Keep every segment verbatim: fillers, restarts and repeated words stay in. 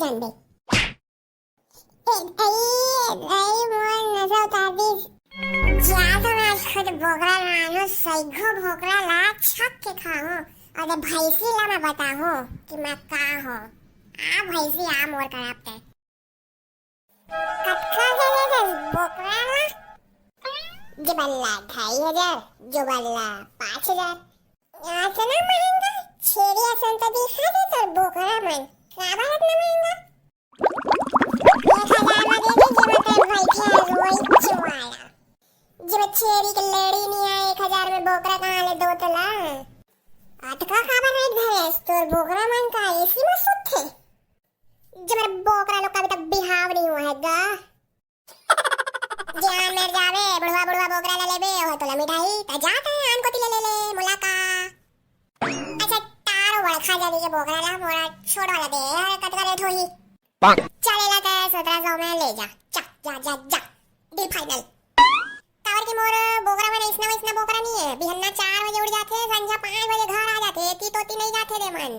ए दाई, ए दाई, मोर नसा उतार दिस। जा तो मैं आज खुद बोकरा लानहूं, सइघो बोकरा ला छक के खाहूं, अउ ए भैंसी ला मैं बताहूं कि मैं का हों। आ भैंसी, आ मोर करा अब तैं। कतका के दे दे बोकरा ला? जे बल्ला ढाई हजार, जो बल्ला पाँच हजार। अतना महंगा? छेरी असन तो दिखा दे तोर बोकरा मन, काबर अतना महंगा? एक हजार में दे दे, जेमा तोर बइठे रोई चुवाड़ा। जेमा छेरी के लेड़ी नइ आय, एक हजार में बोकरा कहाँ ले दो तोला? अतका काबर रेट धरेस? तोर बोकरा मन का एसी में सुतथे? जेमा बोकरा लोग का अभी तक बिहाव नइ हुआ हे गा। जेन मेर जाबे, बुढ़वा बुढ़वा बोकरा ला लेबे, ओह तोला मिठाई, त जा तैं आन कोती ले ले ले, मोला का। अच्छा, तारो बड़खा जानी के बोकरा ला, मोला छोट वाला दे, यार, कतका रेट होही? पाक। चल, एला तैं सतरा सौ में ले जा, जा, जा, जा, जा, डील फाइनल। काबर कि मोर बोकरा मन अइसना वइसना बोकरा नइ हे, बिहन्ना चार बजे उठ जाथे, संझा पाँच बजे घर आ जाथे, एती तोती नइ जाथे दे मन।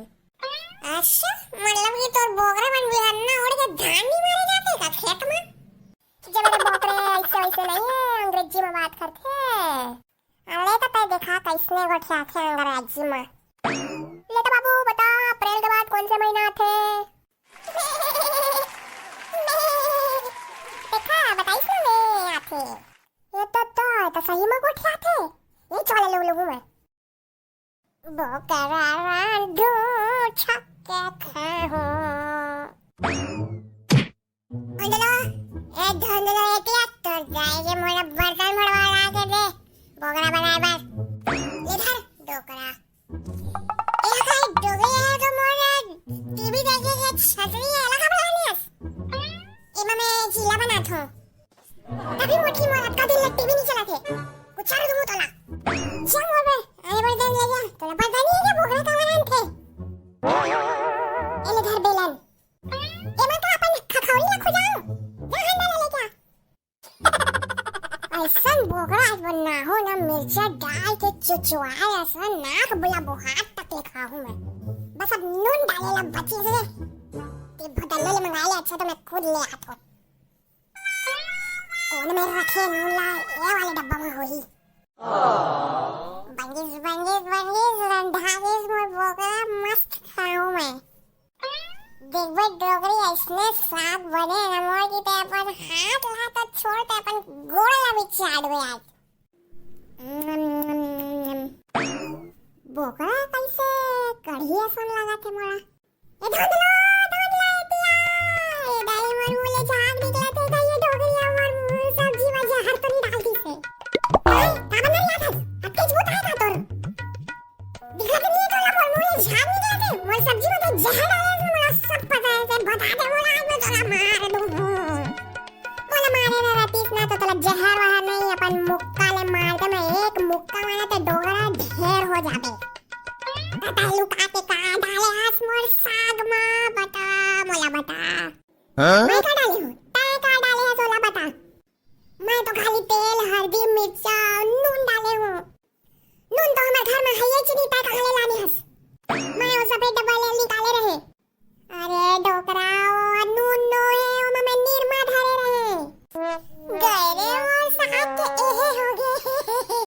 अच्छा, मतलब कि तोर बोकरा मन बिहन्ना उठ के धान नइ मारे जाथे का खेत में? जब मेरे बोकरे अइसे वइसे नइ हे, अंग्रेजी में बात करथे। अरे त तैं देखा कइसने गोठियाथे अंग्रेजी में। ले तो बाबू बता, अप्रैल के बाद कौन से महीना आथे? देखा, बताइस ना मैं आथे। ये तो, तो, तो सही में गोठियाथे। ये चले लू, लू मैं। बोकरा रांधू छक्के खाहूं। धुंधलो, ए धुंधलो, ए क्या तोर जाए के मोला बर्तन भरवा ला के दे, बोकरा बनाए बर। ले धर, डोकरा। ए खाली डोकरी हे तो मोर टीवी देखे के छतरी हे, एला का बनानियस? एमा मैं चीला बनाथों। तभी मोटकी मोर अतका दिन ले टीवी नइ चलाथे। कुछ चार दूँ तोला। जा मोर बे, आए बड़े दिन ले जा। तोला पता नइ हे क्या बोकरा का बनान थे? ए ले धर बेलन। एमा तो अपन खखौरी ला खुजाओ। जा हंडा ले लेके आ। अइसन बोकरा आज बनाहूं ना, मिर्चा डाल के चुचवाए, अइसन नाक बुला बुहार तक ले खाहूं मैं। बस अब नून डाले ला बचे हे। ते भदल्ले ले मंगाए ले, अच्छा तो मैं खुद ले आथों। कोन में रखे नून ला? ए वाले डब्बा में होही। बंदिस, बंदिस, बंदिस, रंधारिस मोर बोकरा, मस्त खाहूं मैं। देखबे डोकरी, अइसने साग बने हे ना मोर कि ते अपन हाथ ला तो छोड़, ते अपन गोड़ ला भी चाटबे आज। बोकरा कइसे कढ़ी असन लागथे मोला। ए धुंधलो, धुंधलो, ए पिया, ए दाई मोर मुंह ले झाग निकलथे, कहिए डोकरी मोर मुंह सब्जी में जहर तो नइ डाल दिस हे। ओए, का बना रिहा था? अतकेच भूत आए था तोर। दिखत नइ हे तोला मोर मुंह ले झाग निकलथे, मोर सब्जी में तो जहर डाले हे, मोला सब पता हे, ते बता दे मोला, आज मैं तोला मार दूं। मोला मारे ना रहतीस ना तो तोला जहर वहर नइ, अपन मुक्का ले मार दे, मैं एक मुक्का मारा ते डोकरा ढेर हो जाबे। बता लुका के का डाले हस मोर साग मा, बता, मोला बता। हाँ? मैं का